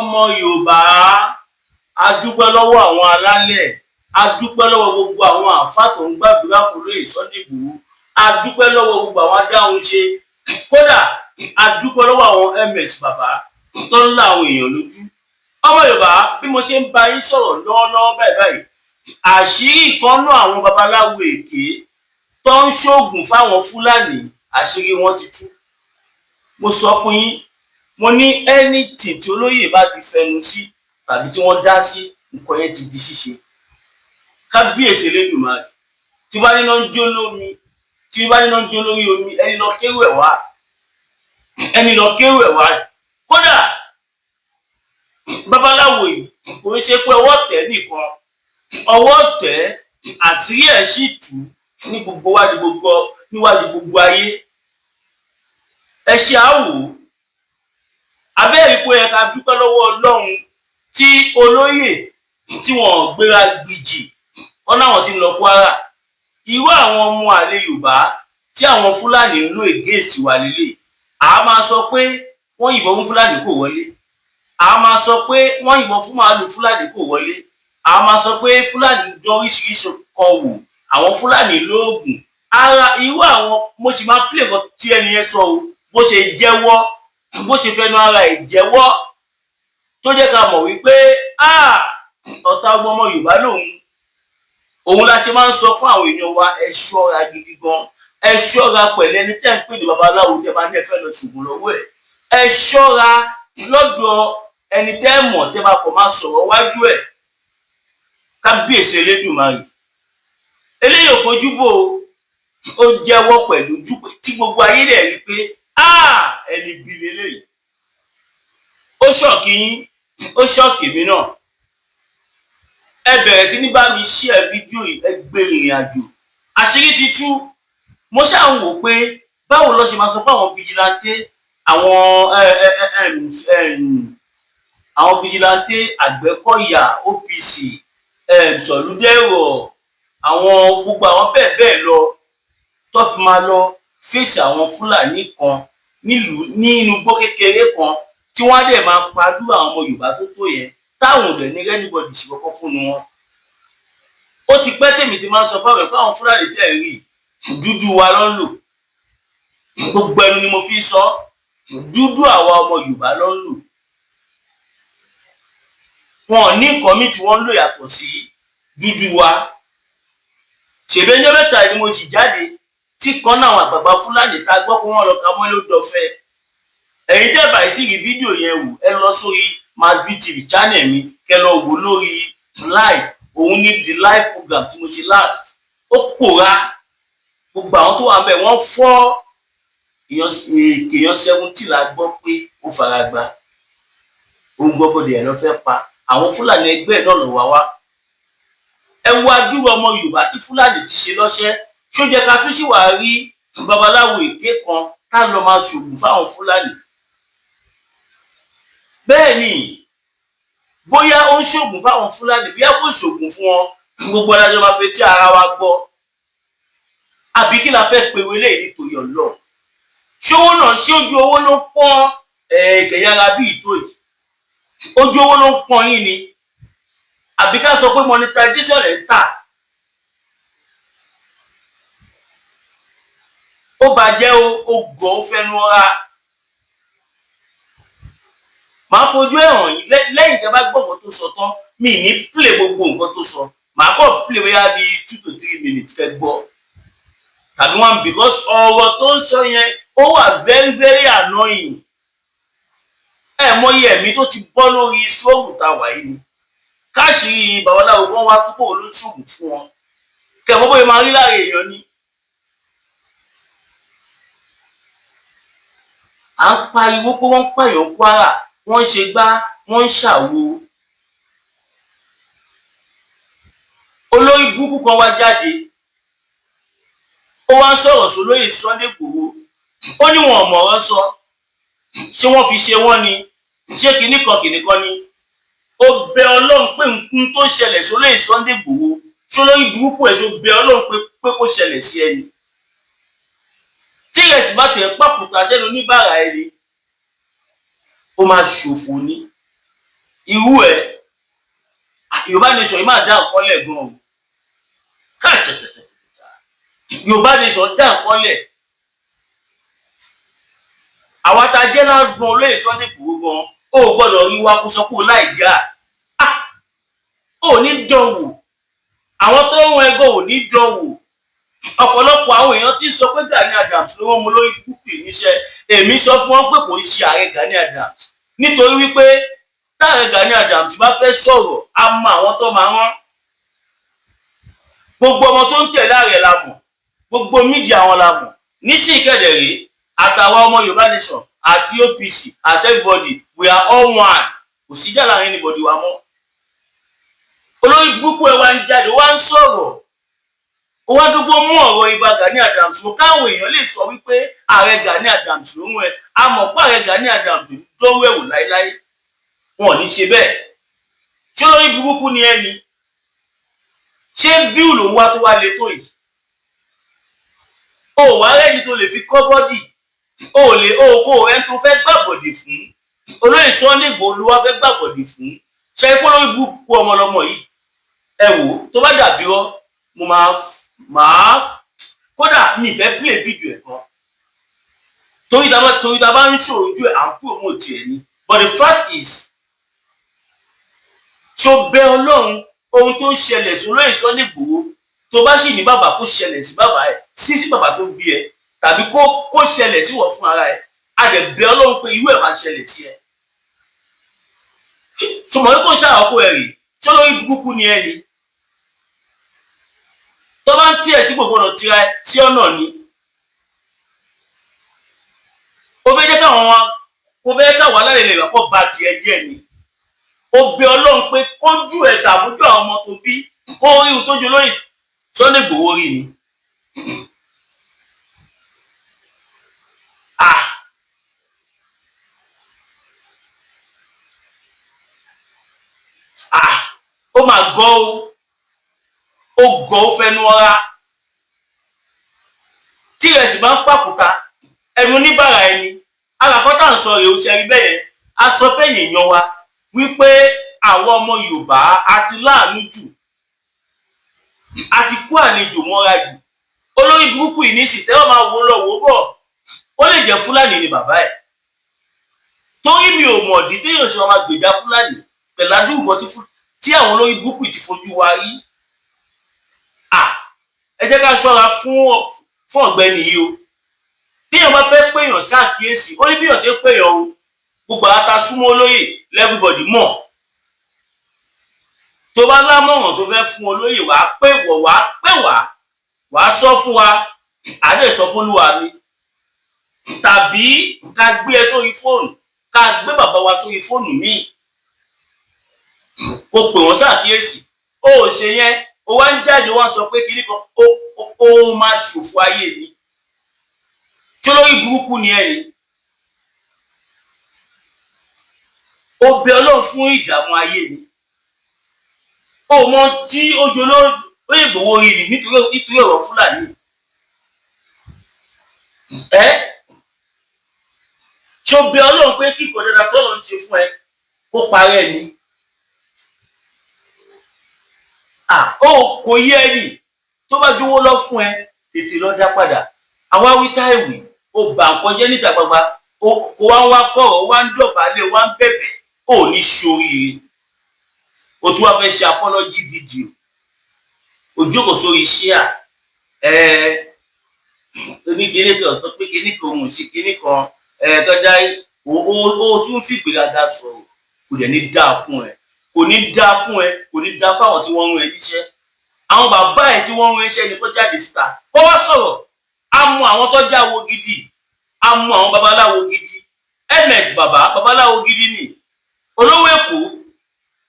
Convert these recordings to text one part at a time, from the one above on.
Ọmọ Yorùbá, a dúpẹ́ lọ́wọ́ àwọn alálẹ̀, a dúpẹ́ lọ́wọ́ gbogbo àwọn àáfàá tó ń gbàdúrà fún lóyè Sunday Igboho, a dúpẹ́ lọ́wọ́ gbogbo àwọn adáhunṣe, kódà a dúpẹ́ lọ́wọ́ àwọn ms bàbá tó ń la àwọn èèyàn lójú. Ọmọ Yorùbá, bí mo ṣe ń bá yín sọ̀rọ̀ lọ́wọ́lọ́wọ́ báyìí báyìí, àṣírí ìkànnú àwọn babaláwo èké tó ń ṣoògùn fáwọn Fúlàní, àṣírí wọn ti tú. Mo sọ fún yín, mo ní anything tí olóyè bá ti fẹnu sí tàbí tí wọ́n dá sí, nǹkan yẹn ti di ṣíṣe. Kábíyèsí Elédùmarè, tí bá níná ń jó lómi, tí bá níná ń jó lórí omi, ẹni lọ kéwù ẹ̀ wá, ẹni lọ kéwù ẹ̀ wá. Kódà babaláwo yìí, kò ń ṣe pé ọwọ́ tẹ̀ nìkan, ọwọ́ tẹ̀, àṣírí ẹ̀ sì tú ní gbogbo wájú, gbogbo níwájú gbogbo ayé. Ẹ ṣe àwò abẹ́rẹ́ pé ẹ ká dúpẹ́ lọ́wọ́ Ọlọ́run tí olóyè tí wọ́n gbéra gbìjì wọn náwọn tí ń lọ Kwara. Irú àwọn ọmọ àlè Yorùbá tí àwọn Fúlàní ń lò against wa lélẹ̀, à máa sọ pé wọ́n yìnbọn fún Fúlàní kò wọlé, à máa sọ pé wọ́n yìnbọn fún màálù Fúlàní kò wọlé, à máa sọ pé Fúlàní dán oríṣiríṣi kan wò, àwọn Fúlàní lóògùn ara. Irú àwọn, mo sì máa play nǹkan tí ẹni yẹn sọ o, bó ṣe jẹ́wọ́, bó ṣe fẹnu ara ẹ̀ jẹ́wọ́, tó jẹ́ ká mọ̀ wípé ọ̀tá ọgbọ́n ọmọ Yorùbá lòun. Òun la ṣe máa ń sọ fún àwọn èèyàn wa, ẹ ṣọ́ra gidi gan, ẹ ṣọ́ra pẹ̀lú ẹni tẹ́ ń pè ní babaláwo tẹ́ bá ní ẹ fẹ́ lọ ṣògùn lọ́wọ́ ẹ̀. Ẹ ṣọ́ra lọ́dọ̀ ẹni tẹ́ mọ̀ tẹ́ bá kọ̀ máa sọ̀rọ̀ wájú ẹ̀. Kábíyèsí Elédùmarè, eléyìí ò fojú bò ó, jẹ́wọ́ pẹ̀lú ojú tí gbogbo ayé dẹ̀ rí pé ẹni bí leléyìí. Ó shock yín, ó shock mi náà. Ẹ bẹ̀rẹ̀ sí ní bá mi share fídíò yìí, ẹ gbé ìrìn àjò, àṣírí ti tú. Mo ṣáà ń wò pé báwo lọ ṣe máa sọ pé àwọn vigilante, àwọn vigilante Àgbẹ̀kọ̀yà, OPC, Sọ̀lúdẹ̀rọ̀, àwọn gbogbo àwọn bẹ́ẹ̀ bẹ́ẹ̀ lọ, tó fi máa lọ fèsì àwọn Fúlàní kan nílùú ní inú igbó kékeré kan, tí wọ́n á dẹ̀ máa padúrà àwọn ọmọ Yorùbá tó tó yẹn, táwọn ò dẹ̀ ní anybody ṣe kọ́kọ́ fún wọn. Ó ti pẹ́ tèmi ti máa ń sọ fáwọn ẹ̀ pé àwọn Fúlàní tẹ̀ ń rí, dúdú wa ló ń lò. Gbogbo ẹnu ni mo fi ń sọ, dúdú àwa ọmọ Yorùbá ló ń lò. Wọn ò ní nǹkan míì tí wọ́n ń lò yàtọ̀ sí dúdú wa. Ṣèbí ẹjọ́ mẹ́ta ni mo sì jáde tí kan náà àwọn àgbààgbà Fúlàní tá a gbọ́ pé wọ́n lọ ka mọ́ ló dọ̀fẹ́. Ẹ̀yin tẹ́ bá tí rí fídíò yẹn wò, ẹ lọ sórí Masbi TV channel mi, kẹ́ lọ wò lórí live. Òun ní the live program tí mo ṣe last. Ó pòórá, gbogbo àwọn tó wà ń bẹ̀ wọ́n fọ́. Èèyàn 70 la gbọ́ pé ó fara gbá. Òun gbọ́bọ̀dé ẹ̀ lọ fẹ́ pa àwọn Fúlàní ẹgbẹ́ náà lọ wá wá. Ẹ wo adúrò ọmọ Yorùbá tí Fúlàní ti ṣe lọ́ṣẹ́. Ṣó jẹ́ ká tún sì wá rí babaláwo èké kan tá lọ máa ṣògùn fáwọn Fúlàní? Bẹ́ẹ̀ ni, bóyá ó ń ṣògùn fáwọn Fúlàní, bóyá kò ṣògùn fún wọn, gbogbo adájọ́ máa fẹ́ tí ara wa gbọ́. Àbí kí la fẹ́ pe wọlé nítorí Ọlọ́run? Ṣówó náà, ṣé ojú owó ló ń pọ́n kẹ̀yàrá bí ìtò yìí? Ojú owó ló ń pọ́n yín ni, àbí ká sọ pé monetization rẹ̀ ń tà? Ó bàjẹ́ o, ó gọ̀, ó fẹnu ọ̀ra. Màá fojú ẹ̀ hàn yín lẹ́yìn tẹ́ bá gbọ́ nǹkan tó sọ tán. Mi ní play gbogbo nǹkan tó sọ, màá kọ́ play bóyá bíi 2 to 3 minutes kẹ́ gbọ́, tàbí one, because ọ̀rọ̀ tó ń sọ yẹn, ó wà very very annoying. Ẹ mọyì ẹ̀mí tó ti bọ́ lórí stroke tá a wà yìí ni káàṣírí babaláwo kan wá túbọ̀ olóṣògùn fún wọn, kẹmọ bóyá máa rí lára èèyàn ni. À ń pariwo pé wọ́n ń pààyàn Kwara, wọ́n ń ṣe gbá, wọ́n ń ṣàwo. Olórí burúkú kan wá jáde, ó wá ń sọ̀rọ̀ sólóyè Sunday Igboho, ó ní wọn ò mọ̀rọ̀ sọ, ṣé wọ́n fi ṣe wọ́n ni, ṣé kinní kan kinní kan ni. Ó bẹ Ọlọ́run pé nǹkan tó ṣẹlẹ̀ sólóyè Sunday Igboho, sólórí burúkú ẹ̀, ṣó bẹ Ọlọ́run pé kó ṣẹlẹ̀ sí ẹni tí ìrẹsì bá tiẹ̀ pàkúta sẹ́nu oníbàárà ẹni, ó máa ṣòfò ni. Irú ẹ̀, Yorùbá Nation yìí máa dá nǹkan lẹ̀ gan o. Káàtẹ̀tẹ̀tẹ̀, Yorùbá Nation dá nǹkan lẹ̀. Àwa tá a jẹ́ last born olóyè Sunday Igboho gan, ó gbọ́dọ̀ rí wa kó sọ pé ó láì já ò ní dán wò. Àwọn tó ń ẹgọ́ ò ní dán wò. Ọ̀pọ̀lọpọ̀ àwọn èèyàn tí ń sọ pé Gani Adams ló wọ́n mú lórí kúkú níṣẹ́. Èmi sọ fún wọn pé kò ń ṣe ààrẹ Gani Adams, nítorí wípé táàrẹ Gani Adams bá fẹ́ sọ̀rọ̀, á mọ àwọn tó máa rán. Gbogbo ọmọ tó ń tẹ̀lé ààrẹ la mọ̀, gbogbo media wọn la mọ̀. Nísìnyí kẹ̀dẹ̀ rèé, àtàwọn ọmọ Yorùbá Nation àti OPC àti everybody, we are all one. Kò síjà láàrin anybody wa mọ́. Olórí burúkú ẹ wá ń jáde, wá ń sọ̀rọ̀, ó wá dúpọ̀ mú ọ̀rọ̀ Ìbà Gani Adams ló káwọn èèyàn lè sọ wípé ààrẹ Gani Adams ló ń ẹ. A mọ̀ pé ààrẹ Gani Adams ló dọ́rọ́ ẹ̀wò láéláé, wọn ò ní ṣe bẹ́ẹ̀. Ṣé olórí burúkú ni ẹ ni? Ṣé view ló ń wá tó wá le tó yìí? O wá rẹ́ni tó lè fi kọ́ body, o lè o kó ẹni tó fẹ́ gbàbọ̀dè fún. Olóyè Sunday Igboho ló wá fẹ́ gbàbọ̀dè fún. Ṣe é kó lórí burúkú ọmọlọmọ yìí? Ẹ wò ó, tó bá dàbí ọ, mo máa kódà mi ì fẹ́ play video ẹ̀ kan, torí ta bá ń ṣòrojú ẹ̀, à ń promote ẹ̀ ni. But the fact is, ṣó bẹ Ọlọ́run, ohun tó ṣẹlẹ̀ sí olóyè Sunday Igboho, tó bá sì ní bàbá, kó ṣẹlẹ̀ sí bàbá ẹ̀, sí bàbá tó bí ẹ, tàbí kó ṣẹlẹ̀ sí wọ́n fún ara ẹ̀. A dẹ̀ bẹ Ọlọ́run pé irú ẹ̀ máa ṣẹlẹ̀ sí ẹ. Ṣùgbọ́n kó ṣàkóso ẹ̀ rè, ṣé lórí burúkú ni ẹ ni? Tó bá ń tiẹ̀ sí gbogbo ọ̀nà tira ẹ sí ọ̀nà ni ó fẹ́ jẹ́ káwọn wa kó fẹ́ káwọn alálẹ̀ lè kó ba tiẹ̀ jẹ́ ni. Ó bẹ Ọlọ́run pé kójú ẹ̀ tàbójú àwọn ọmọ tó bí kó rí ohun tójú lóyè Sunday Igboho rí ni. Ah, ah, ó mà gọ́ o, ó gọ́, ó fẹnu ọra tí ìrẹsì bá ń pàkúta ẹnu oníbàárà ẹni. Alákọ́tà ń sọ rèé, ó ṣe rí bẹ́ẹ̀ yẹn. A sọ fẹ́yìn èèyàn wa wípé àwọn ọmọ Yorùbá a ti láàánú jù, a ti kó àlejò mọ́ra jù. Olórí burúkú yìí ní sì tẹ́wọ́ máa wo lọ wò bọ̀, ó lè jẹ́ Fúlàní ni bàbá ẹ̀, torí mi ò mọ̀ ọ̀dí téèyàn ṣe máa gbèjà Fúlàní pẹ̀lú àdúgbò tí àwọn olórí burúkú yìí ti fojú wa rí. Ẹ jẹ́ ká ṣọ́ra fún ọ̀gbẹ́ni yìí o. Téèyàn bá fẹ́ péyàn ṣàkíyèsí, ó ní bí èèyàn ṣe péyàn o. Gbogbo àwọn ta súnmọ́ olóyè, everybody mọ̀. Tó bá lámọ̀ràn tó fẹ́ fún olóyè, wàá pè wọ̀, wàá pè wá, wàá sọ fún wa, àdé sọ fún olúwa mi, tàbí ká gbé ẹ sórí fóònù, ká gbé bàbá wa sórí fóònù míì, kó pè wọ́n ṣàkíyèsí. Ó ò ṣe yẹn, ó wá ń jáde, wá sọ pé kíní kan, ó máa ṣòfò ayé mi. Ṣé lórí burúkú ni ẹ ni? Ó bẹ Ọlọ́run fún ìdààmú ayé mi. Ó mọ tí ó jọ lórí Ìgbòho rí ni nítorí ọ̀rọ̀ Fúlàní ẹ. Ṣó bẹ Ọlọ́run pé kíkọ dandan tó lọ ń ṣe fún ẹ kó parẹ́ ni? Ó kò yé ẹ nì. Tó bá jówó lọ fún ẹ, tètè lọ dá padà. Àwa wí táìwì, ó bà nǹkan jẹ́ níta gbangba, kó wá ń wá kọ̀rọ̀, wá ń dọ̀bálẹ̀, wá ń bẹ̀bẹ̀. Ó ní ṣoríire. O tún wá fẹ́ ṣe apology video, o jókòó sórí ṣíà ẹ, oníkíní kan tó pé kíní kan, òun ṣe kíní kan ẹ tó dá. O tún fìgbéraga sọ̀rọ̀. Kò dẹ̀ ní dáa fún ẹ, kò ní dáa fún ẹ, kò ní dáa fáwọn tí wọ́n ń rán ẹ níṣẹ́. Àwọn bàbá ẹ tí wọ́n ń rán iṣẹ́ ni kó jáde síta, kó wá sọ̀rọ̀. Á mú àwọn tó jáwo gidi, á mú àwọn babaláwo gidi. Ms bàbá babaláwo gidi ni olówó Èkó,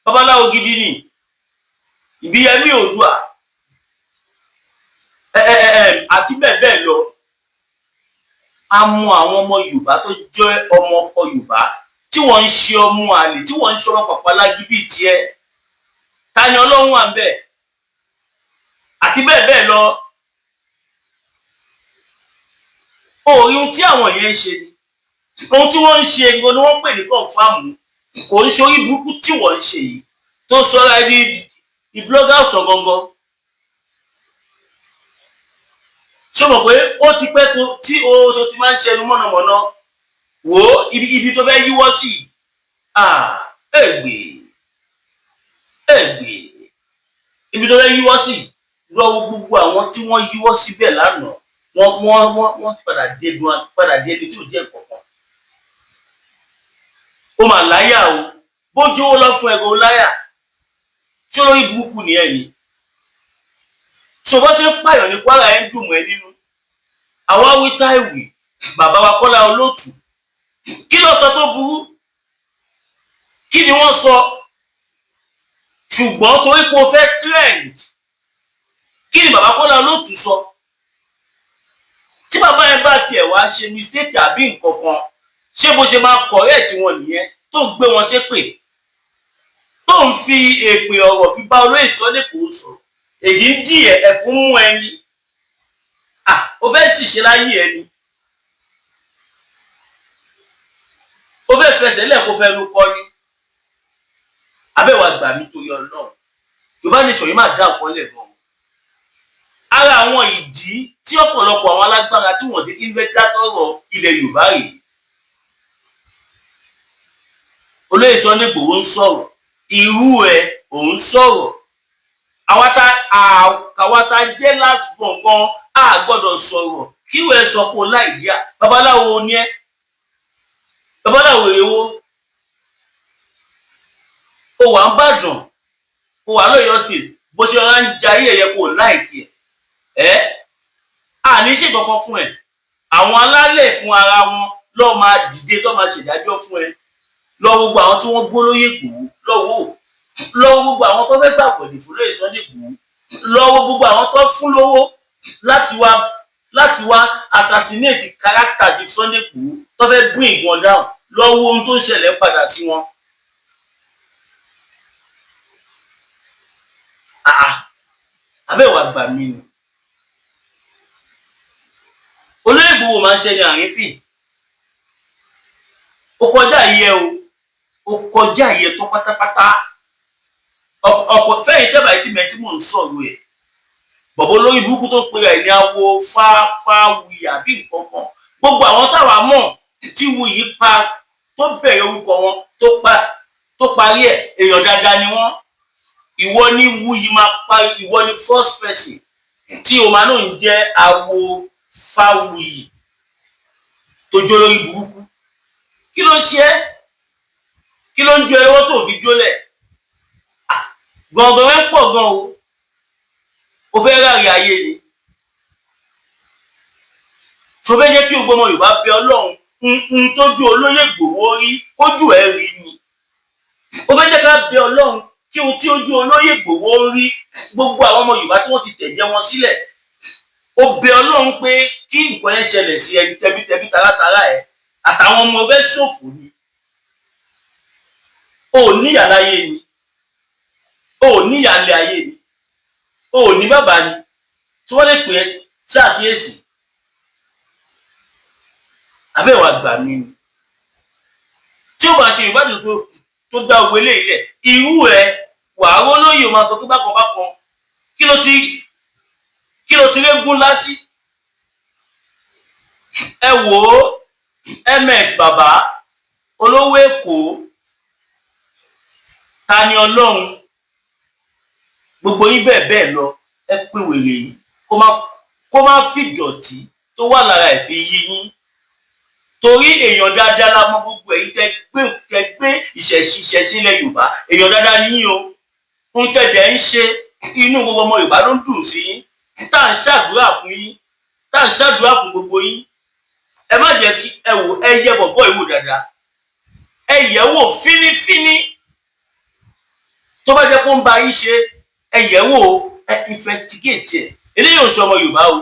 babaláwo gidi ni Ìbíyẹmí Oòduà àti bẹ́ẹ̀ bẹ́ẹ̀ lọ. Á mú àwọn ọmọ Yorùbá tó jẹ́ ọmọ ọkọ Yorùbá tí wọ́n ń ṣe ọmọ àlè, tí wọ́n ń ṣe ọmọ pàpàlágí bíi tiẹ̀. Ta ni Ọlọ́run wà ń bẹ̀ àti bẹ́ẹ̀ bẹ́ẹ̀ lọ. Òòrùn ohun tí àwọn yẹn ń ṣe ni ohun tí wọ́n ń ṣe gan ni wọ́n pè ní confirm. Kò ń ṣe orí burúkú tí wọ́n ń ṣe yìí tó sọra ẹni di blogger ọ̀sán gangan. Ṣé o mọ̀ pé ó ti pẹ́ tó tí o tó ti máa ń ṣẹnu mọ̀nàmọ́ná? Wò ó, ibi tó fẹ́ yíwọ́ sí, ègbè ègbè, ibi tó fẹ́ yíwọ́ sí lọ́wọ́. Gbogbo àwọn tí wọ́n yíwọ́ síbẹ̀ lánàá, wọ́n ti padà dé padà dé ẹni tí ò jẹ́ kankan. Ó mà láyà o, bójú ó lọ fún ẹgbẹ́ ó láyà. Ṣé olórí burúkú ni ẹ ni? Ṣò bó ṣe ń pààyàn ní Kwara ẹ̀ ń dùn mọ́ ẹ nínú? Àwa wí táìwì, bàbá wa Kọ́lá Olóòtú, kí ló sọ tó burú? Kí ni wọ́n sọ? Ṣùgbọ́n torí pé o fẹ́ trend, kí ni bàbá Kọ́lá Olóòtú sọ? Tí bàbá yẹn bá tiẹ̀ wá ṣe mistake àbí nǹkan kan, ṣé bó ṣe máa correct wọn nìyẹn, tó ń gbé wọn ṣépè, tó ń fi èpè ọ̀rọ̀ fi bá olóyè Sunday Igboho sọ̀rọ̀? Èdè ń dì ẹ̀ ẹ̀fún mú ẹni ó fẹ́ ṣìṣe láyé ẹni, ó fẹ́ fẹsẹ̀ lẹ̀ kó fẹ́ lu kọ́ ni. Abẹ́wà gbà mí torí Ọlọ́run, Yorùbá Nation yìí máa dá nǹkan lẹ̀ gan. Ara àwọn ìdí tí ọ̀pọ̀lọpọ̀ àwọn alágbára tí wọ́n ti kí ń fẹ́ dá sọ̀rọ̀ ilẹ̀ Yorùbá rèé. Olóyè Sunday Igboho ń sọ̀rọ̀, irú ẹ̀ òun sọ̀rọ̀, àwa tá jẹ́ last born gan a gbọ́dọ̀ sọ̀rọ̀. Kí wẹ́ẹ́ sọ pé o láìdíà, babaláwo ni ẹ́, babaláwo èwo? O wà ń bàdàn, o wà lọ́yọ̀ State, bó ṣe rán ń jayé ẹ̀yẹ kó láìkí ẹ̀ ẹ́ àní ṣe kankan fún ẹ. Àwọn alálẹ̀ fún ara wọn lọ́ọ́ máa dìde tó máa ṣèdájọ́ fún ẹ. Lọ́wọ́ gbogbo àwọn tí wọ́n gbó lóyè Ìgbòho, lọ́wọ́ lọ́wọ́ gbogbo àwọn tó fẹ́ gbàbọ̀dè fún lóyè Sunday Ìgbòho, lọ́wọ́ gbogbo àwọn tó fún lówó láti wá assassinate character sí Sunday Ìgbòho, tó fẹ́ bring wọn down, lọ́wọ́ ohun tó ń ṣẹlẹ̀ padà sí wọn. Abẹ́wò àgbà mi ni olóyè Ìgbòho máa ń ṣe ní àrífín. Ó kọjá ìyẹ o, ó kọjá ìyẹ tó pátápátá. Ọ̀pọ̀ fẹ́yìn tẹ́bà tí mẹ́ tí mò ń sọ̀rọ̀ ẹ̀, bọ̀bọ̀ lórí burúkú tó pe ẹ̀ ní awo fáfáwì àbí nǹkan kan, gbogbo àwọn táwa mọ̀ tí wuyì pa tó bẹ̀rẹ̀ orúkọ wọn tó parí ẹ̀, èèyàn dáadáa ni wọ́n. Ìwọ ní wuyì máa pa, ìwọ ní first person tí o máa náà ń jẹ́ awo fáwuyì tó jó lórí burúkú. Kí ló ń ṣe ẹ́? Kí ló ń jó ẹ lọ́wọ́ tó fi jólẹ̀ gọ̀ǹgọ̀ rẹ pọ̀ gan o? O fẹ́ ráre ayé ni? Ṣo fẹ́ jẹ́ kí o gbọmọ Yorùbá bẹ Ọlọ́run n tójú olóyè Ìgbòho rí kójú ẹ̀ rí ni? O fẹ́ jẹ́ ká bẹ Ọlọ́run kí ohun tí ojú olóyè Ìgbòho ń rí, gbogbo àwọn ọmọ Yorùbá tí wọ́n ti tẹ̀jẹ̀ wọn sílẹ̀, ó bẹ Ọlọ́run pé kí nǹkan yẹn ṣẹlẹ̀ sí ẹni tẹbítẹbí taratara ẹ àtàwọn ọmọ fẹ́ ṣòfò ni? O ò níyà láyé ni? O ò níyà lé ayé ni? O ò ní bàbá ni tí wọ́n lè pè é sí àkíyèsí? Abẹ́wò àgbà mi ni tí ó bá ṣe ìwádìí tó dá owó eléyìí lẹ̀, irú ẹ wàá rólóyè máa sọ pé bákan bákan. Kí ló ti régún lásì? Ẹ wò ó, ms bàbá olówó Èkó, ta ni Ọlọ́run, gbogbo yín bẹ́ẹ̀ bẹ́ẹ̀ lọ. Ẹ pé wèrè yìí kó má fìdọ̀tí tó wà lára ẹ̀ fi yí yín, torí èèyàn dáadáa la mọ gbogbo ẹ̀yin tẹ gbé ìṣẹ̀ṣe ilẹ̀ Yorùbá. Èèyàn dáadáa ni yín o. Ń tẹ̀dẹ̀ ń ṣe, inú gbogbo ọmọ Yorùbá ló ń dùn sí yín, tá à ń ṣàdúrà fún yín, tá à ń ṣàdúrà fún gbogbo yín. Ẹ má jẹ́ kí ẹ wò, ẹ yẹ bọ̀bọ̀ ìwò dáadáa, ẹ yẹ̀ wò fínífíní. Tó bá jẹ́ kó ń ba yín ṣe, ẹ yẹ̀ wò, ẹ investigate ẹ. Eléyìí ò ṣe ọmọ Yorùbá o.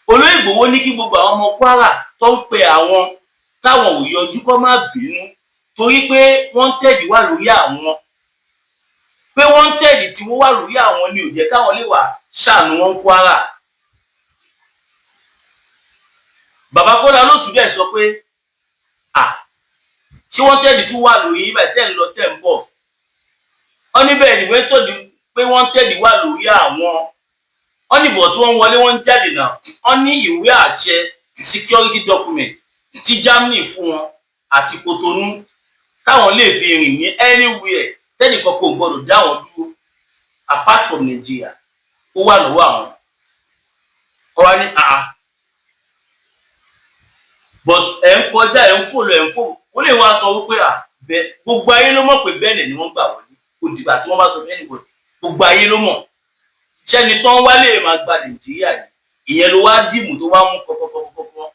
Olóyè Ìgbòho ní kí gbogbo àwọn ọmọ Kwara tó ń pe àwọn táwọn ò yọjú kó má bínú, torí pé wọ́n ń tẹ̀lé wà lórí àwọn, pé wọ́n ń tẹ̀lé tí wọ́n wà lórí àwọn ni ò jẹ́ káwọn lè wà ṣàánú wọn Kwara. Bàbá Kọ́lá Olóòtú dẹ̀ sọ pé À ṣé wanted tún wà lórí yín báyìí tẹ́ ń lọ tẹ́ ń bọ̀? Wọ́n ní bẹ́ẹ̀ ni, wanted, pé wanted wà lórí àwọn. Wọ́n ní bọ̀ tí wọ́n wọlé, wọ́n ń jáde náà. Wọ́n ní ìwé àṣẹ, security document tí Germany fún wọn àti Cotonou, táwọn lè fi rìn ní anywhere, tẹ́nìkan kò gbọ́dọ̀ dá wọn dúró apart from Nigeria, ó wà lọ́wọ́ àwọn. Wọ́n wá ní àá, but ẹ̀ ń kọjá, ẹ̀ ń fò lọ, ẹ̀ ń fò. Ó lè wá sọ wípé à bẹ, gbogbo ayé ló mọ̀ pé bẹ́ẹ̀ ni wọ́n gbà wọlé. Kò dìgbà tí wọ́n bá sọ fún anybody, gbogbo ayé ló mọ̀. Ṣẹ́ni tó ń wálé máa gba Nàìjíríà ni? Ìyẹn ló wá dìmú tó wá mú kọ́kọ́kọ́kọ́.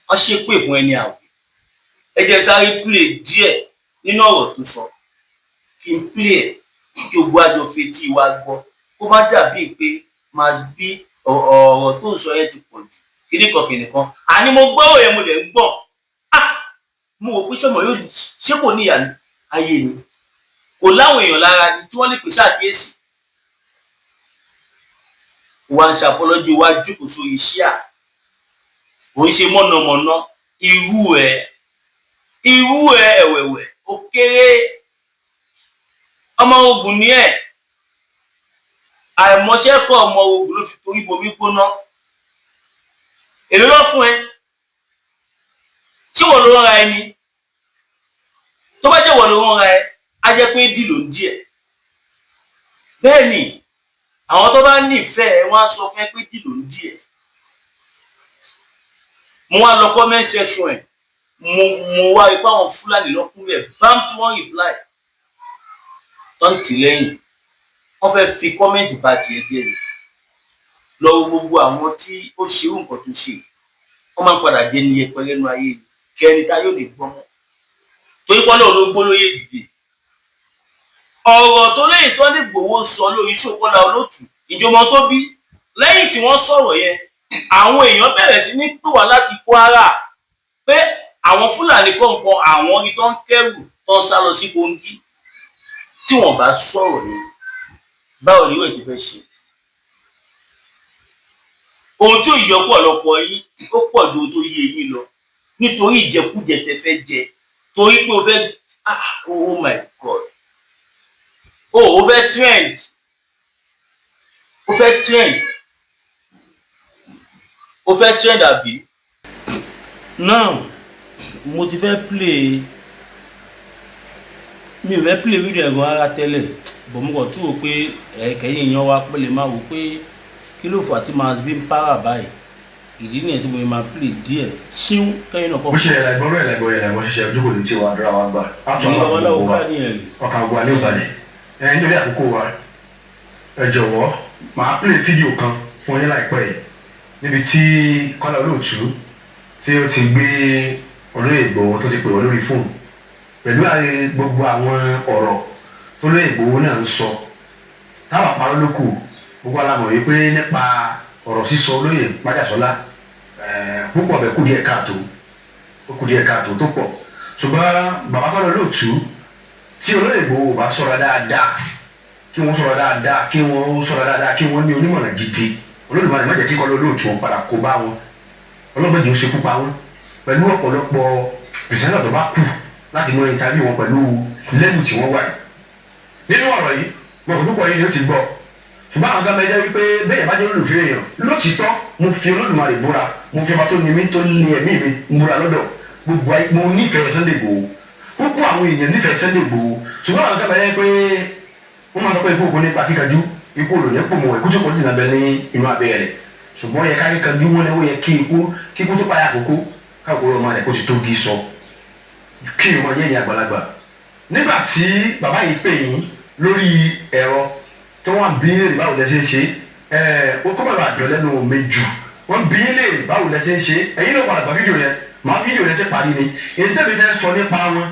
Wọ́n ṣépè fún ẹni àwẹ̀. Ẹ jẹ́ sáré play díẹ̀ nínú ọ̀rọ̀ tó sọ, kí n play ẹ̀ kí gbogbo àjọ fetí wa gbọ́, kó má dàbí pé must be ọ̀rọ̀ tó ń sọ yẹn ti pọ̀ jù, kíníkan kíníkan. Àní mo gbọ́ òye, mo dẹ̀ ń gbọ̀n. Ah, mo wò pé sọmọ yóò ṣé kò ní ìyá ayé ni, kò láwọn èèyàn lára ni tí wọ́n lè pèsè àkíyèsí wa. Ń ṣàpọlọ́jú wa, jókòó sórí iṣẹ́ à ò ń ṣe mọ̀nàmọ́ná. Irú ẹ̀ ẹ̀wẹ̀wẹ̀, ó kéré. Ọmọ ogun ni ẹ̀, àìmọṣẹ́kọ̀ ọmọ ogun ló fi torí bomi gbóná. Èló ló fún ẹ tí wọ́n ló ń ra ẹni? Tó bá jẹ́ wọ́n ló ń ra ẹ, á jẹ́ pé dì ló ń dì ẹ̀. Bẹ́ẹ̀ ni, àwọn tó bá nífẹ̀ẹ́ wọ́n á sọ fún ẹ pé dì ló ń dì ẹ̀. Mo wá lọ comment section ẹ̀, mo wá rí pé àwọn Fúlàní lọ́kùnrin ẹ̀ bám tí wọ́n reply tó ń tì lẹ́yìn. Wọ́n fẹ́ fi comment bá tiẹ̀ jẹ́ ni. Lọ wo gbogbo àwọn tí ó ṣerú nǹkan tó ṣe yìí, wọ́n máa ń padà dé ní yẹpẹrẹ nínú ayé ni, kẹrin tá yóò lè gbọ́n mọ́, torí pọ́n náà ló gbólóyè dìde. Ọ̀rọ̀ tó lóye Sunday Igboho sọ lórí Ṣòkòlá Olótù, ìjọba tó bí lẹ́yìn tí wọ́n sọ̀rọ̀ yẹn, àwọn èèyàn bẹ̀rẹ̀ sí ní pè wá láti Kwara pé àwọn Fúlàní kọ̀ọ̀kan, àwọn orí tó ń kẹ́rù tó ń sá lọ sí Kogi. Tí wọ́n bá sọ̀rọ̀ yẹn, báwo ni yóò ti fẹ́ ṣe? Ohun tí ò yọ pọ̀lọpọ̀ yín, ó pọ̀ ju ohun tó yé yín lọ, nítorí ìjẹkújẹ tẹ fẹ́ jẹ, torí pé o fẹ́, ah, oh my God, oh, o fẹ́ trend, o fẹ́ trend, o fẹ́ trend, àbí? Now mo ti fẹ́ play, mi ò fẹ́ play video ẹ̀gan rárá tẹ́lẹ̀, but mo kàn tún wò pé ẹ̀kẹ́yìn èèyàn wa pé lè máa wò pé kí ló fà á tí máa bí ń para báyìí. Ìdí nìyẹn tí mo máa play díẹ̀ ṣíún kẹ́yìn náà kọ́. Bó ṣe ẹ̀rọ ìgbọ́rọ̀ ẹ̀rọ ìgbọ́ ẹ̀rọ ìgbọ́ ṣiṣẹ́ ojú kò ní tí wàá dúró wa gbà á tún Ìyẹn àwọn babaláwo àkókò wa Fúlàní ẹ̀ rí. Ọkàn àgbà ní ìbàdàn ẹ. Nítorí àkókò wa, ẹ jọ̀wọ́, màá play fídíò kan fún yín láìpẹ́ yìí níbi tí Kọ́lá Olóòtú tí ó ti gbé olóyè Ìgbòho, tó ti pè wọ́n lórí fóònù pẹ̀lú àyè gbogbo àwọn ọ̀rọ̀ tó lóyè Ìgbòho náà ń sọ. Táwọn àparọ́ ló kù, gbogbo alamọ̀ wípé nípa ọ̀rọ̀ sísọ, olóyè Májàsọ́lá púpọ̀ bẹ́ẹ̀ kù díẹ̀ káàtó, ó kù díẹ̀ káàtó tó pọ̀. Ṣùgbọ́n bàbá Kọ́lá Olóòtú, tí olóyè Ìgbòho bá sọ̀rọ̀ dáadáa, kí wọ́n sọ̀rọ̀ dáadáa, kí wọ́n sọ̀rọ̀ dáadáa, kí wọ́n ní onímọ̀ràn gidi. Olódùmarè má jẹ́ kí Kọ́lá Olóòtú ó padà kó bá wọn, ọlọ́mọdé ó ṣekú pa wọn pẹ̀lú ọ̀pọ̀lọpọ̀ presenter tó bá kù láti mọ interview wọn pẹ̀lú lẹ́nu tí wọ́n wà yìí. Nínú ọ̀rọ̀ yìí, mo kò púpọ̀ yìí ni ó ti gbọ́, ṣùgbọ́n àwọn kan mẹ́jẹ wípé bẹ́ẹ̀ bá jẹ́ olùfẹ́ èèyàn lótìtọ́, mo fi Olódùmarè búra, mo fi ọba tó ní mi, tó ní ẹ̀mí mi búra lọ́dọ̀ gbogbo ayé, mo nífẹ̀ẹ́ Sunday Igboho. Púpọ̀ àwọn èèyàn nífẹ̀ẹ́ Sunday Igboho, ṣùgbọ́n àwọn kan mẹ́jẹ pé wọ́n máa sọ pé ikú òkú nípa kíkanjú, ikú òlò ní pòmò, ikú tó kọ́ sí ìlànà ní inú abẹ́ rẹ̀. Ṣùgbọ́n yẹ ká kíkanjú wọn ni ó yẹ kí ikú kíkú tó páyà àkókò káàkó ọmọ rẹ̀ kó ti tó gí sọ kí ọmọ yẹn yẹn àgbàlagbà. Nígbà tí bàbá yìí pè yín lórí ẹ̀rọ tí wọ́n bí léèrè báwo lẹ ṣe ń ṣe ẹ̀, ó kọ́ bàbá àjọ lẹ́nu mi jù, wọ́n bí léèrè báwo lẹ ṣe ń ṣe. Ẹ̀yin náà padà gba fídíò yẹn, màá fídíò yẹn ṣe parí ni èyí tẹ́mi fẹ́ sọ nípa wọn.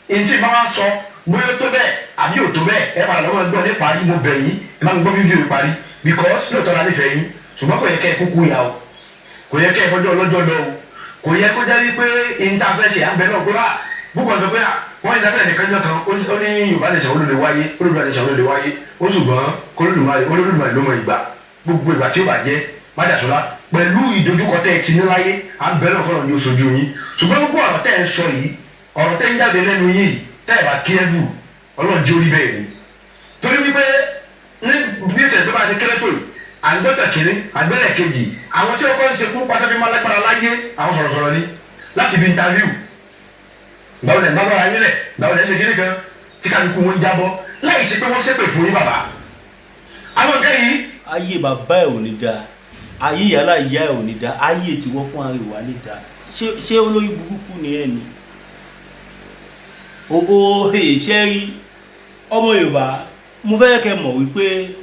Èyí tí bá wá sọ bóyá ó tó bẹ́ẹ̀ àbí ò tó bẹ́ẹ̀, ẹ padà lọ́wọ́ gbọ́ ní parí. Mo bẹ̀ yín, ẹ má gbọ́ fídíò yìí parí, because lóòótọ́ la nífẹ̀ẹ́ yín, ṣùgbọ́n kò yẹ kẹ́ ẹ kúkú yà o, kò yẹ kẹ́ ẹ fọjọ́ ọlọ́jọ́ lọ o, kò yẹ kó jẹ́ wípé ìntàfẹ́ ṣe à ń bẹ náà pé wá púpọ̀ sọ pé wọ́n yìí lábẹ́rẹ́ nìkan jọ kan. Ó ní Yorùbá lè ṣàn olóde wáyé, Olódùmarè lè ṣàn olóde wáyé ó, ṣùgbọ́n k'Olódùmarè, Olódùmarè ló mọ ìgbà, gbogbo ìgbà tí ó bá jẹ́. Májàsọ́lá, Pẹ̀lú ìdojúkọ tẹ́ ẹ ti ní láyé, à ń bẹ náà kọ́nà ní oṣooju yín. Ṣùgbọ́n gbogbo ọ̀rọ̀ tẹ́ ẹ ń sọ yìí, ọ̀rọ̀ tẹ́ ń jáde lẹ́nu yìí, tẹ́ ẹ bá kí ẹ bù, Ọlọ́run jẹ́ orí bẹ́ẹ̀ ni. Torí wípé ní bí tẹ̀ tó bá ṣe kéré tó yìí, àgbẹ̀tẹ̀ kìíní, àgbẹ̀lẹ̀ kejì, àwọn tí wọ́n kọ́ ń ṣe kú pátá fi máa lágbára láyé, àwọn sọ̀rọ̀sọ̀rọ̀ ni láti bí interview. Báwo lẹ̀ ń bá bára yín lẹ̀? Báwo lẹ̀ ń ṣe kíní kan tí kálukú wọn ń jábọ́ láì ṣe pé wọ́n ṣépè fún yín, bàbá? Àwọn nǹkan yìí. Ayé bàbá ẹ̀ ò ní dáa, ayé yàrá ìyá ẹ̀ ò ní dáa, ayé tiwọ́ fún ara ìwà ní dáa. Ṣé olórí burúkú ni ẹ ni? O ṣe rí ọmọ Yorùbá, mo fẹ́ kẹ́ mọ̀ wípé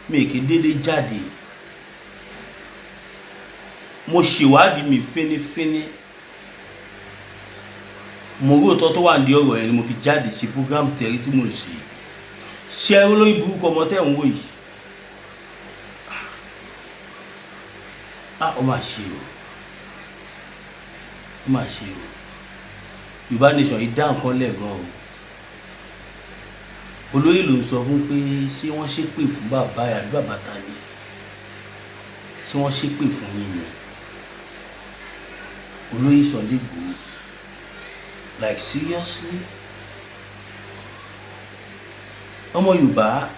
mi kì í dédé jáde. Mo ṣèwádìí mi fínífíní, mo rí òótọ́ tó wà ní ọ̀rọ̀ yẹn ni mo fi jáde ṣe program tẹ̀rí tí mo ń ṣe. Ṣe olórí burúkú ọmọ tẹ̀ ń wò yìí? Ah, ó mà ṣe o, ó mà ṣe o. Yorùbá Nation yìí dá nǹkan lẹ̀ gan o. Olóyè ló ń sọ fún pé ṣé wọ́n ṣépè fún bàbá ẹ̀ àbí bàbá ta ni? Ṣé wọ́n ṣépè fún yín ni? Olóyè Sunday Igboho, like, seriously? Ọmọ Yorùbá,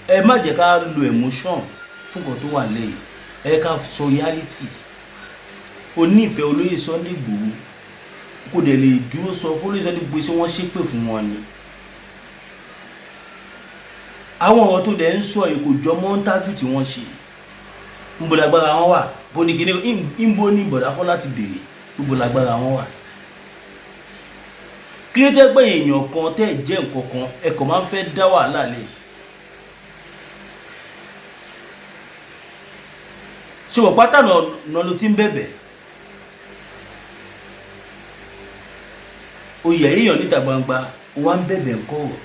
ẹ má jẹ́ ká lo emotion fún nǹkan tó wà lẹ́yìn. Ẹ ká sọ reality. O nífẹ̀ẹ́ olóyè Sunday Igboho, kò dẹ̀ lè dúró sọ fún olóyè Sunday Igboho ṣé wọ́n ṣépè fún wọn ni. Àwọn ọ̀rọ̀ tó dẹ̀ ń sọ yìí kò jọ mọ́ interview tí wọ́n ṣe. Ńbo lágbára wọn wà? Bó ní kíní? Ńbo ní bọ̀dá kọ́ láti béèrè ńbo lágbára wọn wà? Kí ló tẹ́ pé èèyàn kan tẹ́ ẹ̀ jẹ́ nǹkan kan, ẹ kàn máa ń fẹ́ dá wàhálà lẹ̀? Ṣé wọ́n pátá náà ló ti ń bẹ̀bẹ̀? Oyè èèyàn níta gbangba wà ń bẹ̀bẹ̀ ńkọ́ rọ̀.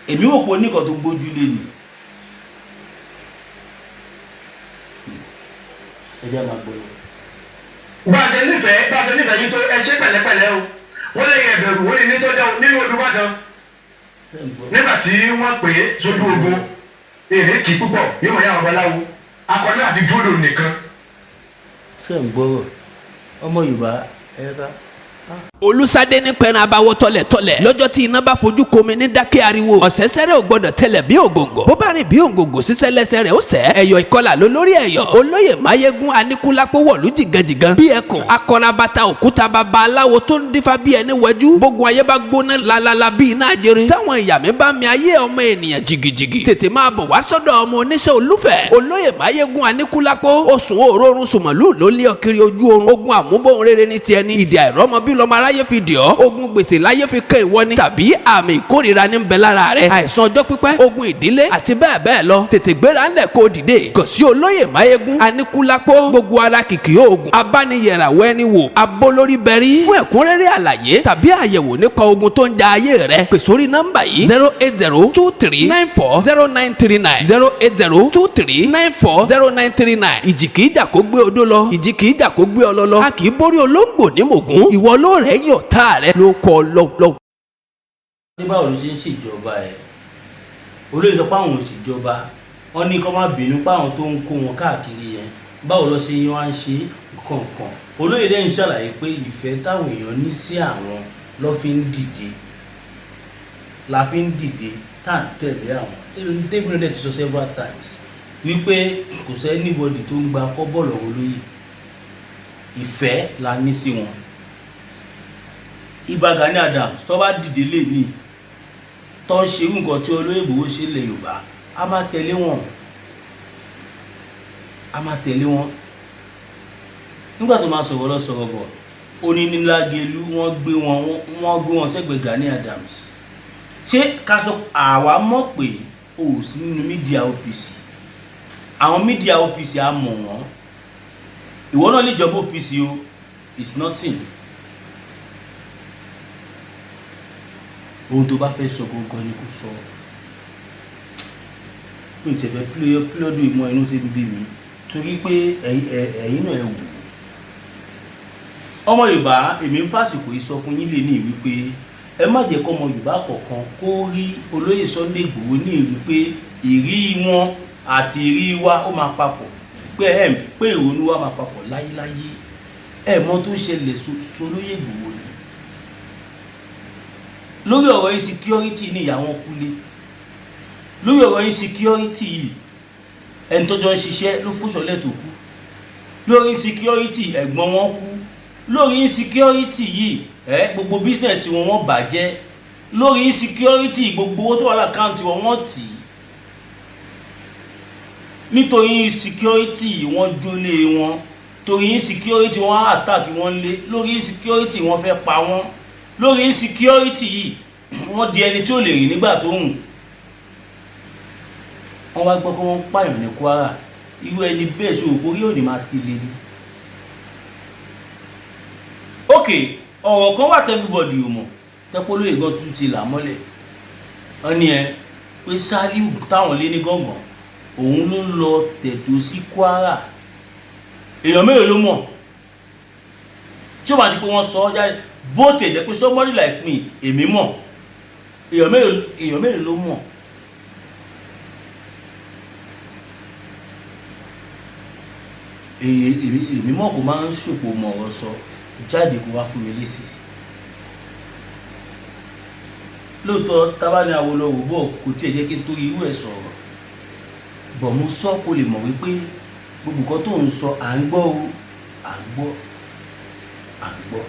Èmi wò pé oníkan tó gbójú lé ni. Ẹ jẹ́ máa gbọ́ lọ. Bá a ṣe nífẹ̀ẹ́ yín tó, ẹ ṣe pẹ̀lẹ́pẹ̀lẹ́ o. Wọ́n lè yẹ bẹ̀rù, wọ́n lè ní tó dá nínú Olùbàdàn nígbà tí wọ́n pè é sójú ogun. Èrè kì í púpọ̀ yóò yá àwọn babaláwo akọni àti dúró nìkan. Ṣé ń gbọ́rọ̀, ọmọ Yorùbá? Ẹ ká. Olùsádé ní pẹ̀rẹ̀ abawọ́ tọ́lẹ̀tọ́lẹ̀ lọ́jọ́ tí iná bá fojú komi ní dákẹ́ ariwo. Ọ̀sẹ̀sẹ̀rẹ̀ ò gbọ́dọ̀ tẹlẹ̀ bí ògòǹgò, bó bá rìn bí ògòǹgò sísẹ́ lẹ́sẹ̀ rẹ̀ ó sẹ́. Ẹ̀yọ̀ ìkọlà ló lórí ẹ̀yọ̀. Olóyè Máyégún Aníkúlápó wọ̀lú jìgànjìgàn bí ẹkùn akọrabata òkúta, bàbá aláwo tó ń dífá bí ẹni wẹjú. Bógun ayé bá gbóná lalala bí iná ajere, táwọn ìyá mi bá mi ayé ọmọ ènìyàn jìgìjìgì, tètè máa bọ̀ wá sọ́dọ̀ ọmọ oníṣẹ́ olúfẹ̀, olóyè Máyégún Aníkúlápó. Oṣù òórùn sùmọ̀lú ló lé ọ kiri ojú oorun. Ogun àmúbọ̀n rere ní tiẹ̀ ní ìdí àìrọ́mọ bí lọ́mọ aráyé fi dì ọ́. Ogun gbèsè láyé fi kẹ́ ìwọ ni, tàbí àmì ìkórìíra ní ń bẹ lára rẹ, àìsàn ọjọ́ pípẹ́, ogun ìdílé àti bẹ́ẹ̀ bẹ́ẹ̀ lọ. Tètè gbéra ńlẹ̀ kó dìde kàn sí olóyè Máyégún Aníkúlápó. Gbogbo ara kìkì oògùn abániyẹ̀ràwọ̀ ẹni wò abólórí bẹ̀rí. Fún ẹ̀kúnrẹ́rẹ́ àlàyé tàbí àyẹ̀wò nípa ogun tó ń ja ayé rẹ, pè sórí nọ́mbà yìí: 08023940939, 08023940939. Ìjì kìí jà kó gbé odó lọ, ìjì kìí jà kó gbé ọlọ lọ. A kì í borí olóńgbò ní mògún. Ìwọ ló rẹ̀ yàn tá rẹ ló kọ lọ. Ní báwo ló ṣe ń ṣèjọba ẹ? Olóyè sọ pé àwọn ò ṣèjọba. Wọn ní kó má bínú pé àwọn tó ń kó wọn káàkiri yẹn, báwo lọ ṣe yan á ń ṣe nǹkan kan. Olóyè dẹ́yìn ṣàlàyé pé ìfẹ́ táwọn èèyàn ní sí àwọn ló fi ń dìde, la fi ń dìde tá à ń tẹ̀lé àwọn. David náà ti sọ several times wípé kò sí anybody tó ń gba kọ́bọ̀ lọ́wọ́ olóyè. Ìfẹ́ la ní sí wọn. Ìbà Gani Adams tó bá dìde lè ní tó ń ṣerú nǹkan tí olóyè Ìgbòho ṣe lè Yorùbá, a máa tẹ̀lé wọn, a máa tẹ̀lé wọn. Nígbà tó máa sọ̀rọ̀ lọ sọ̀rọ̀ bọ̀, ó ní ní Lágelú wọ́n gbé wọn sẹ́gbẹ̀ẹ́ Gani Adams. Ṣé ká sọ àwa mọ̀ pé o ò sí nínú media OPC? Àwọn media OPC á mọ̀ wọ́n. Ìwọ náà lè jọba OPC o, it's nothing. Ohun tó bá fẹ́ sọ gangan ni kò sọ. Mi ò tẹ̀ fẹ́ pílọ́dún ìmọ̀ inú tí ń bí mi torí pé ẹ̀yin náà ẹ wò ó. Ọmọ Yorùbá, èmi ń fàsìkò yìí sọ fún yín lè ní wípé ẹ má jẹ́ kọ́mọ Yorùbá kọ̀ọ̀kan kó rí olóyè Sunday Igboho ní ìrí pé ìrí wọn. Àti ìrí wa ó máa papọ̀ pé ẹ̀ pé ìrònú wa máa papọ̀ láyéláyé. Ẹ̀ mọ̀ tó ṣẹlẹ̀ sólóyè Ìgbòho ni lórí ọ̀rọ̀ insecurity ní ìyá wọn kúlé. Lórí ọ̀rọ̀ insecurity yìí, ẹni tó jọ ń ṣiṣẹ́ ló fòṣọlẹ̀ tó kú. Lórí insecurity, ẹ̀gbọ́n wọn kú. Lórí insecurity yìí, ẹ gbogbo business wọn, wọ́n bàjẹ́. Lórí insecurity, gbogbo owó tó wà l'account wọn, wọ́n tì í. Nítorí insecurity, wọ́n jólé wọn. Torí insecurity, wọ́n attack wọn lé. Lórí insecurity, wọ́n fẹ́ pa wọ́n. Lórí insecurity yìí, wọ́n di ẹni tí ó lè rìn nígbà tó hùn. Wọ́n wá gbọ́ pé wọ́n ń pààyàn ní Kwara. Irú ẹni bẹ́ẹ̀, ṣe òkú orí òní máa tẹ̀lé ni? Ok, ọ̀rọ̀ kan wà everybody ò mọ̀ tẹ́pọ́lóyè gan tún ti là mọ́lẹ̀. Wọ́n ní ẹ pé Saliu táwọn lé ní gángan, òun ló lọ tẹ̀dó sí Kwara. Èèyàn mélòó ló mọ̀ tí ó bá ti pé wọ́n sọ ọ́ jáde? Bó tẹ̀ jẹ́ pé somebody like me, èmi mọ̀. Èèyàn mélòó ló mọ̀? Èmi mọ̀ kó máa ń ṣòpò mọ̀ ọ̀rọ̀ sọ jáde, kó wá fún mi lésì. Lóòótọ́, tábà ní Awólọ́wọ̀ bọ̀, kò tiẹ̀ jẹ́ kí n torí irú ẹ̀ sọ̀rọ̀ bọ̀. Mo sọ kó lè mọ̀ wípé gbogbo nǹkan tó ń sọ, à ń gbọ́ o, à ń gbọ́, à ń gbọ́.